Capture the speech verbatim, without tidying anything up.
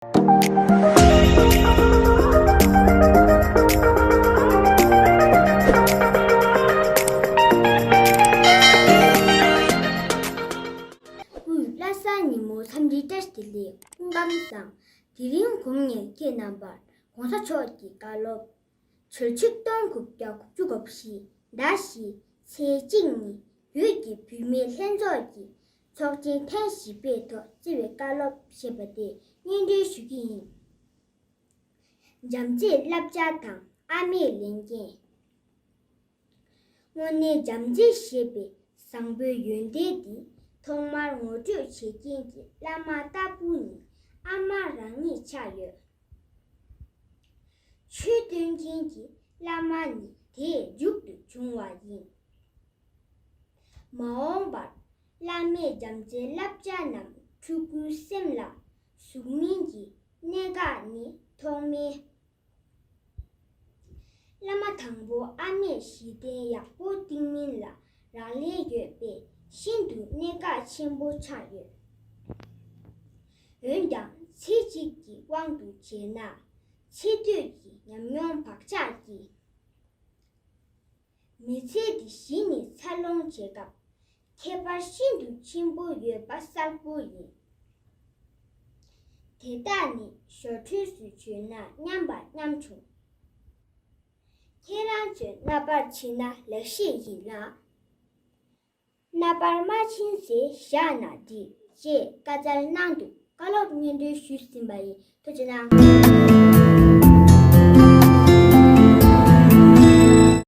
དབུས་ལྷ་ས་ཉིན་མོ་འཚམས་འདྲི་བཀྲ་ཤིས་བདེ་ལེགས། སྐུ་ཁམས་བཟང་། དེ་རིང་དགོང་ངས་ཁྱེད་རྣམ་པར་གོང་ས་མཆོག་གི་བཀའ་སློབ། གྲོལ་ཆིག་སྟོང་དགུ་བརྒྱ་དགུ་བཅུ་གོ་བཞི་ཟླ་བཞི་ཚེས་གཅིག་ཉིན་བོད་ཀྱི་བུད་མེད་ལྷན་ཚོགས་ཀྱི་ཚོགས་ཆེན་ཐེངས་བཞི་པའི་ཐོག་བརྩི་བའི་བཀའ་སློབ་ཞེས་པ་དེ་སྙན་སྒྲོན་ཞུ་གི་ཡིན། བྱམས་བརྩེའི་བསླབ་བྱ་དང་ཨ་མའི་ལས་འགན། དངོས་གནས་བྱམས་བརྩེ་ཞེས་པའི་བཟང་པོའི་ཡོན་ཏན་འདི་ཐོག་མར་ངོ་སྤྲོད་བྱེད་མཁན་གྱི་བླ་མ་ལྟ་བུ་ནི་ཨ་མ་རང་ཉིད་ཆགས་ཡོད། ཆོས་སྟོན་མཁན་གྱི་བླ་མ་ནི་དེའི་མཇུག་ཏུ་བྱུང་བ་ཡིན། མ་འོངས་པར་བླ་མའི་བྱམས་བརྩེའི་བསླབ་བྱ་རྣམས་ཕྲུ་གུའི་སེམས་ལ་ཟུག་མིན་གྱི་གནད་འགག་ནི་ཐོག་མའི་བླ་མ་དང་པོ་ཨ་མས་གཞི་རྟེན་ཡག་པོ་བཏིང་མིན་ལ་རག་ལས་ཡོད་པས་ཤིན་ཏུ་གནད་འགག་ཆེན་པོ་ཆགས་ཡོད། འོན་ཀྱང་ཚེ་གཅིག་གི་དབང་དུ་བྱས་ན་ཚེ་སྟོད་ཀྱི་ཉམས་མྱོང་བག་ཆགས་ཀྱིས། མི་ཚེ་འདི་གཞི་ནས་འཚར་ལོངས་བྱེད་སྐབས་ཁྱད་པར་ཤིན་ཏུ་ཆེན་པོ་ཡོད་པ་གསལ་པོ་ཡིན། དེ་དག་ནི་ཞོར་འཕྲོས་སུ་བརྗོད་ན་སྙམ་པ་སྙམ་བྱུང་། ཁྱེད་རང་ཚོས་རྣ་བར་ཕྱིན་ན་ལེགས་ཤོས་ཡིན་ལ། རྣ་བར་མ་ཕྱིན་ཚེ་བཞག་ན་འགྲིག་ཅེས་བཀའ་སྩལ་གནང་འདུག་བཀའ་སློབ་སྙན་སྒྲོན་ཞུས་ཟིན་པ་ཡིན། ཐུགས་རྗེ་གནང་།